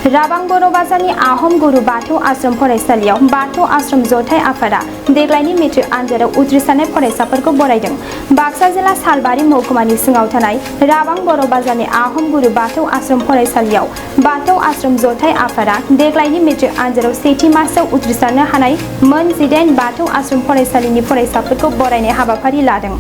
राबां बर' बाजारनि आहम गुरु बाथौ आश्रम फरायसालियाव बाथौ आश्रम जथाइ आफादा देग्लायनि मेट्रिक आनजादाव उथ्रिसारनाय फरायसाफोरखौ बरायदों। बाक्सा जिल्ला सालबारि महकुमानि सिङाव थानाय राबां बर' बाजारनि आहम गुरु बाथौ आश्रम फरायसालियाव बाथौ आश्रम जथाइ आफादा देग्लायनि मेट्रिक आनजादाव सेथि मार्चआव उथ्रिसारनो हानाय मोन 18 बाथौ आश्रम फरायसालिनि फरायसाफोरखौ बरायनाय हाबाफारि लादों।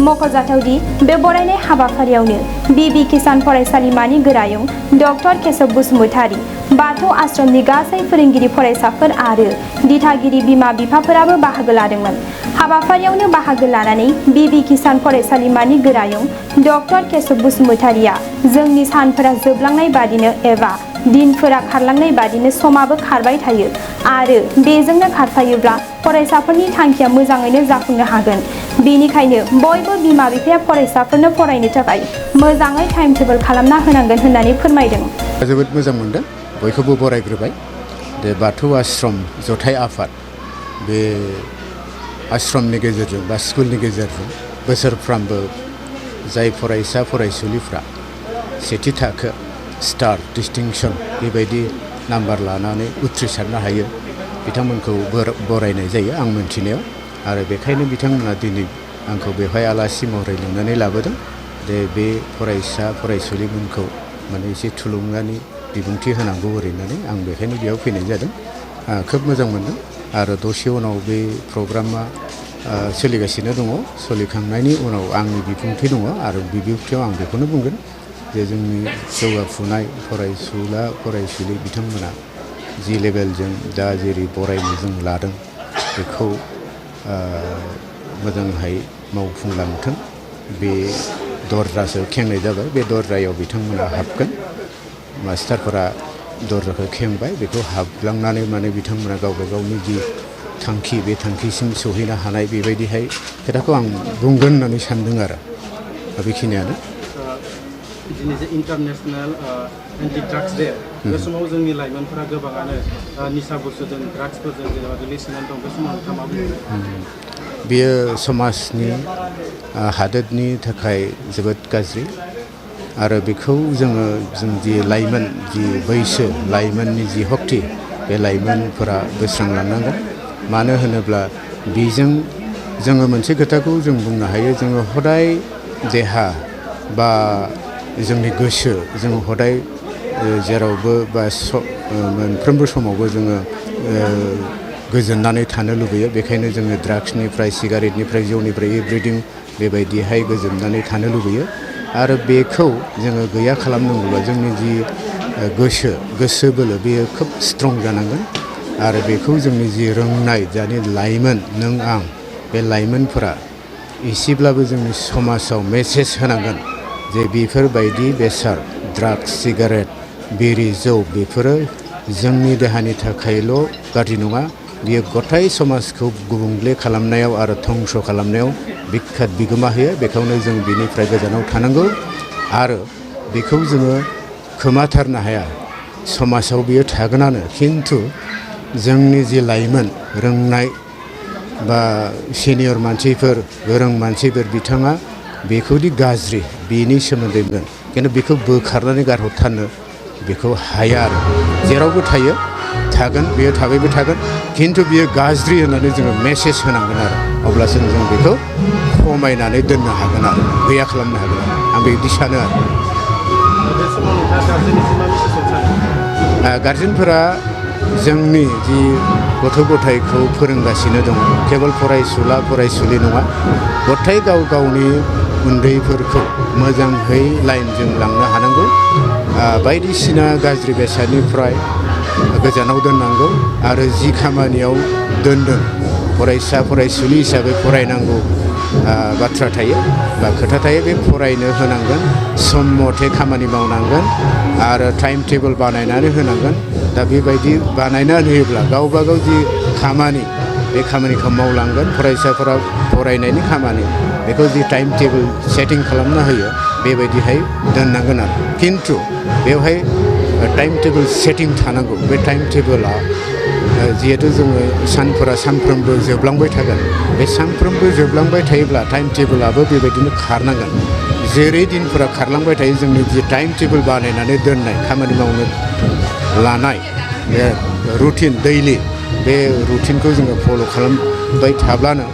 मख'जाथावदि बे बरायनाय हाबाफारियावनो बि किसान फरायसालिमानि गोरायुं डक्टर केशव बसुमतारी, बाथौ आश्रमनि गासै फोरोंगिरि फरायसाफोर आरो दिथागिरि बिमा बिफाफोराबो बाहागो लादोंमोन। हाबाफारियावनो बाहागो लानानै बि किसान फरायसालिमानि गोरायुं डक्टर केशव बसुमतारीया जोंनि सानफोरा जोबलांनाय बादिनो एबा दिनफोरा खारलांनाय बादिनो समाबो खारबाय थायो आरो बेजोंनो खारफायोब्ला फरायसाफोरनि थांखिया मोजाङैनो जाफुंनो हागोन। बेनिखायनो बयबो बिमा बिफाया फरायसाफोरनो फरायनो थाखाय मोजाङै टाइम टेबोल खालामना होनांगोन होननानै फोरमायदों। जोबोद मोजां मोनदों, बयखौबो बरायग्रोबाय। बे बाथौ आश्रम जथाइ आफाद बे आश्रमनि गेजेरजों बा स्कुलनि गेजेरजों बोसोरफ्रामबो जाय फरायसा फरायसुलिफ्रा सेथि थाखो स्टार डिस्टिंक्शन बेबायदि नाम्बार लानानै उथ्रिसारनो हायो बिथांमोनखौ बरायनाय जायो आं मिथिनायाव। आरो बेखायनो बिथांमोना दिनै आंखौ बेवहाय आलासि महरै लिंनानै लाबोदों। बे फरायसा फरायसुलिमोनखौ माने एसे थुलुंगानि बिबुंथि होनांगौ ओरैनानै आं बेखायनो बेयाव फैनाय जादों। खोब मोजां मोनदों आरो दसे उनाव बे प्रग्रामा सोलिगासिनो दङ। सोलिखांनायनि उनाव आंनि बिबुंथि दङ आरो बिबुंथियाव आं बेखौनो बुंगोन जे जोंनि जौगाफुनाय फरायसुला फरायसुलि बिथांमोना जि लेभेलजों दा जेरै बरायनो जों लादों बेखौ मोजांहाय मावफुंलांथों। बे दरजासो खेंनाय जाबाय, बे दरजायाव बिथांमोना हाबगोन। मास्टारफोरा दरजाखौ खेंबाय, बेखौ हाबलांनानै माने बिथांमोना गावबा गावनि जि थांखि बे थांखिसिम सहैनो हानाय बेबायदिहाय खोथाखौ आं बुंगोन होननानै सानदों आरो बेखिनियानो। दिनै जे इन्टारनेसनेल एन्टि ड्राग्स डे, बे समाव जोंनि लाइमोनफोरा गोबाङानो निसा बुस्थुजों ड्राग्सफोरजों जेनेबा गोग्लैसोनानै दं। बे समाव नोंथाङा मा बुङो? बेयो समाजनि हादोरनि थाखाय जोबोद गाज्रि आरो बेखौ जोङो जों जि लाइमोन जि बैसो लाइमोननि जि हक्ति बे लाइमोनफोरा बोस्रांलांनांगोन। मानो होनोब्ला बेजों जोङो मोनसे खोथाखौ जों बुंनो हायो, जोङो हदाय देहा बा जोंनि गोसो जों हदाय जेरावबो बा मोनफ्रोमबो समावबो जोङो गोजोननानै थानो लुबैयो। बेखायनो जोङो ड्राग्सनिफ्राय सिगारेटनिफ्राय जौनिफ्राय एभ्रिथिं बेबायदिहाय गोजोननानै थानो लुबैयो। आरो बेखौ जोङो गैया खालामनांगौब्ला जोंनि जि गोसो बोलो बेयो खोब स्ट्रं जानांगोन। आरो बेखौ जोंनि जि रोंनाय दानि लाइमोन नों आं बे लाइमोनफोरा एसेब्लाबो जोंनि समाजाव मेसेज होनांगोन जे बेफोरबायदि बेसाद ड्राग्स सिगारेट बिरि जौ बेफोरो जोंनि देहानि थाखायल' गाज्रि नङा, बियो गथाय समाजखौ गुबुंले खालामनायाव आरो धंस खालामनायाव बिखात बिगोमा होयो। बेखौनो जों बिनिफ्राय गोजानाव थानांगौ आरो बेखौ जोङो खोमाथारनो हाया। समाजाव बियो थागोनानो, खिन्थु जोंनि जि लाइमोन रोंनाय बा सिनियर मानसिफोर गोरों मानसिफोर बिथाङा बेखौदि गाज्रि बेनि सोमोन्दै बुंगोन, खिन्थु बेखौ बोखारनानै गारहरथारनो बेखौ हाया आरो जेरावबो थागोन बेयो थाबायबो थागोन, खिन्थु बियो गाज्रि होननानै जोङो मेसेज होनांगोन आरो अब्लासो जों बेखौ खमायनानै दोननो हागोन आरो गैया खालामनो हागोन। आं बेबायदि सानो आरो। गारजेनफोरा जोंनि जि गथ' गथायखौ फोरोंगासिनो दङ, केबल फरायसुला फरायसुलि नङा, गथाय गाव गावनि उन्दैफोरखौ मोजाङै लाइनजों लांनो हानांगौ। बायदिसिना गाज्रि बेसादनिफ्राय गोजानाव दोननांगौ आरो जि खामानियाव दोनदों फरायसा फरायसुलि हिसाबै फरायनांगौ बाथ्रा थायो बा खोथा थायो, बे फरायनो होनांगोन, सम मथे खामानि मावनांगोन आरो टाइम टेबोल बानायनानै होनांगोन। दा बेबायदि बानायनानै होयोब्ला गावबा गाव जि खामानि बे खामानिखौ मावलांगोन। फरायसाफोरा फरायनायनि खामानि बेखौ जि टाइम टेबोल सेटिं खालामना होयो बेबायदिहाय दोननांगोन आरो। खिन्थु बेवहाय टाइम टेबोल सेटिं थानांगौ। बे टाइम टेबोला जिहेतु जोङो सानफोरा सानफ्रोमबो जोबलांबाय थागोन, बे सानफ्रोमबो जोबलांबाय थायोब्ला टाइम टेबोलाबो बेबायदिनो खारनांगोन। जेरै दिनफोरा खारलांबाय थायो जोंनि जि टाइम टेबोल बानायनानै दोननाय खामानि मावनो लानाय बे रुटिन दैलि बे रुटिनखौ जोङो फल' खालामबाय थाब्लानो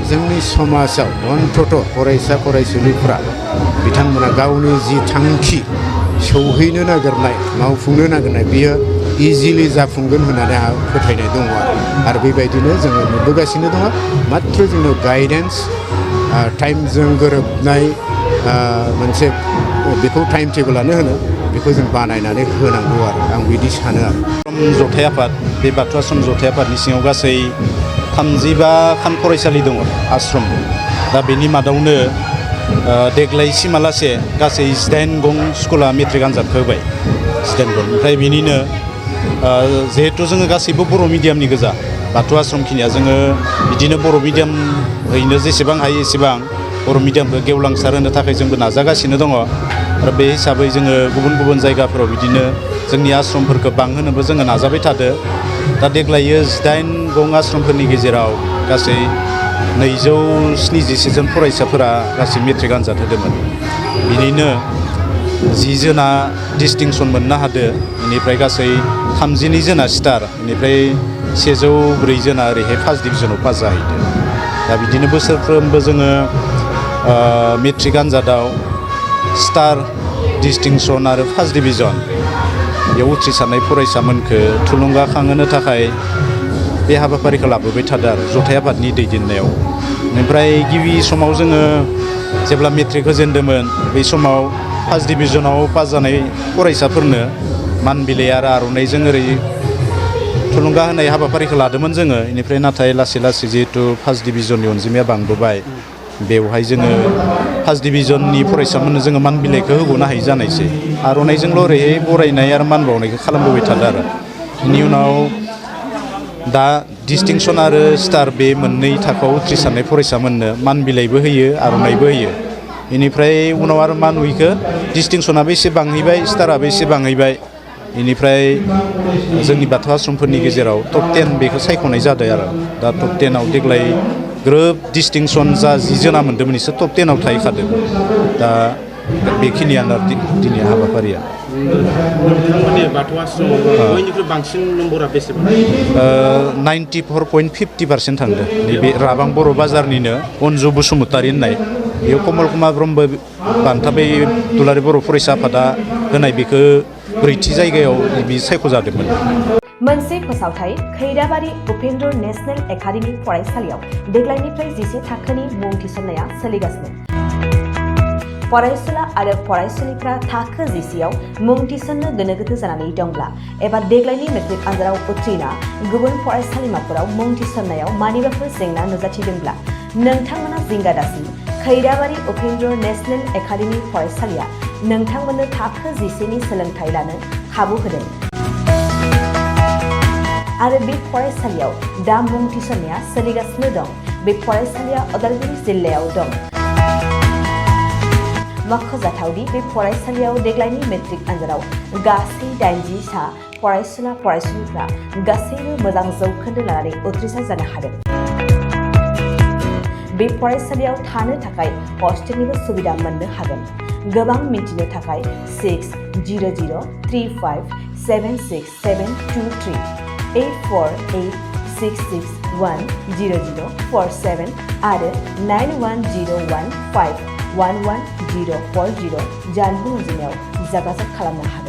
जोंनि समाजाव अन्तत' फरायसा फरायसुलिफ्रा बिथांमोना गावनि जि थांखि सौहैनो नागिरनाय मावफुंनो नागिरनाय बियो इजिलि जाफुंगोन होननानै आंहा फोथायनाय दङ आरो बेबायदिनो जोङो नुबोगासिनो दङ मात्र जोंनो गाइडेन्स टाइमजों गोरोबनाय मोनसे बेखौ टाइम टेबोलानो होनो बेखौ जों बानायनानै होनांगौ आरो आं बिदि सानो आरो जथाय आफाद बे बाथौ आश्रम जथाय आफादनि सिङाव गासै 35 खान फरायसालि दङ आश्रम दा बेनि मादावनो देग्लायसिमालासे गासै 8 गं स्कुला मेट्रिक आनजादखौ होबाय 8 गं ओमफ्राय बेनिनो जिहेथु जोङो गासैबो बर' मिडियामनि गोजा बाथौ आश्रमखिनिया जोङो बिदिनो बर' मिडियाम हैनो जेसेबां हायो एसेबां बर' मिडियामखौ गेवलांसार होनो थाखाय जोंबो नाजागासिनो दङ आरो बे हिसाबै जोङो गुबुन गुबुन जायगाफोराव बिदिनो जोंनि आश्रमफोरखौ बांहोनोबो जोङो नाजाबाय थादो दा देग्लायो 8 गं आश्रमफोरनि गेजेराव गासै 277 जन फरायसाफोरा गासै मेट्रिक आनजाद होदोंमोन बिनिनो 10 जना डिस्टिंसन मोननो हादो बेनिफ्राय गासै 32 जना स्टार बेनिफ्राय 104 जना ओरैहाय फार्स्ट डिभिजनाव पास जाहैदों दा बिदिनो बोसोरफ्रोमबो जोङो मेट्रिक आनजादाव स्टार डिस्टिंसन आरो फार्स्ट डिभिजन बेयाव उथ्रिसारनाय फरायसामोनखौ थुलुंगाखांहोनो थाखाय बे हाबाफारिखौ लाबोबाय थादों आरो जथाय आफादनि दैदेननायाव ओमफ्राय गिबि समाव जोङो जेब्ला मेट्रिक होजेनदोंमोन बै समाव फार्स्ट डिभिजनाव पास जानाय फरायसाफोरनो मान बिलाइ आरो आर'नाइजों ओरै थुलुंगा होनाय हाबाफारिखौ लादोंमोन जोङो बेनिफ्राय नाथाय लासै लासै जिहेतु फार्स्ट डिभिजननि अनजिमाया बांबोबाय बेवहाय जोङो फार्स्ट डिभिजननि फरायसाफोरनो जोङो मान बिलाइखौ होग'नो हायि जानायसै आर'नाइजोंल' ओरैहाय बरायनाय आरो मान बावनायखौ खालामबोबाय थादों आरो बेनि उनाव दा डिस्टिंसन आरो स्टार बे मोननै थाखोआव उथ्रिसारनाय फरायसामोननो मान बिलाइबो होयो आर'नाइबो होयो बेनिफ्राय उनाव आरो मा नुयैखो डिस्टिंसनाबो एसे बांहैबाय स्टाराबो एसे बांहैबाय बेनिफ्राय जोंनि बाथौ आश्रमफोरनि गेजेराव टप 10 बेखौ सायख'नाय जादों आरो दा टप 10आव देग्लाय ग्रोब डिस्टिंसन जा 10 जना मोन्दोंमोन बिसोर टप 10आव थाहैखादों दा बेखिनियानो दिनै हाबाफारिया नोंथांमोननि बाथौ आश्रमाव बयनिख्रुइ बांसिन नम्बरा बेसेबां 94.50% थांदों नैबे राबां बर' बाजारनिनो अनजु बसुमतारी होननाय बेयाव कमल कुमार ब्रह्म बान्था बे दुलाराय बर' फरायसा आफादा होनाय बेखौ 4थि जायगायाव बि सायख'जादोंमोन मोनसे फोसावथाय खैराबारि उपेन्द्र नेशनेल एकाडेमि फरायसालियाव देग्लायनिफ्राय 11 थाखोनि मुं थिसननाया सोलिगासिनो फरायसुला आरो फरायसुलिफ्रा थाखो 11आव मुं थिसननो गोनो गोथो जानानै दंब्ला एबा देग्लायनि मेट्रिक आनजादाव उथ्रिना गुबुन फरायसालिमाफोराव मुं थिसननायाव मानिबाफोर जेंना नुजाथिदोंब्ला नोंथांमोना जिंगा दासि खैराबारि उपेन्द्र नेशनेल एकाडेमि फरायसालिया नोंथांमोननो थाखो 11नि सोलोंथाइ लानो खाबु होदों आरो बे फरायसालियाव दा मुं थिसननाया सोलिगासिनो दं बे फरायसालिया उदालगुरि जिल्लायाव दं मख'जाथावदि बे फरायसालियाव देग्लायनि मेट्रिक आनजादाव गासै 80 सा फरायसुला फरायसुलिफ्रा गासैबो मोजां जौखोन्दो लानानै उथ्रिसार जानो हादों बे फरायसालियाव थानो थाखाय हस्टेलनिबो सुबिदा मोननो हागोन गोबां मिन्थिनो थाखाय 600035767723 8486610047 आरो 9101511040 जानबुं अनजिमायाव जगाजग खालामनो हागोन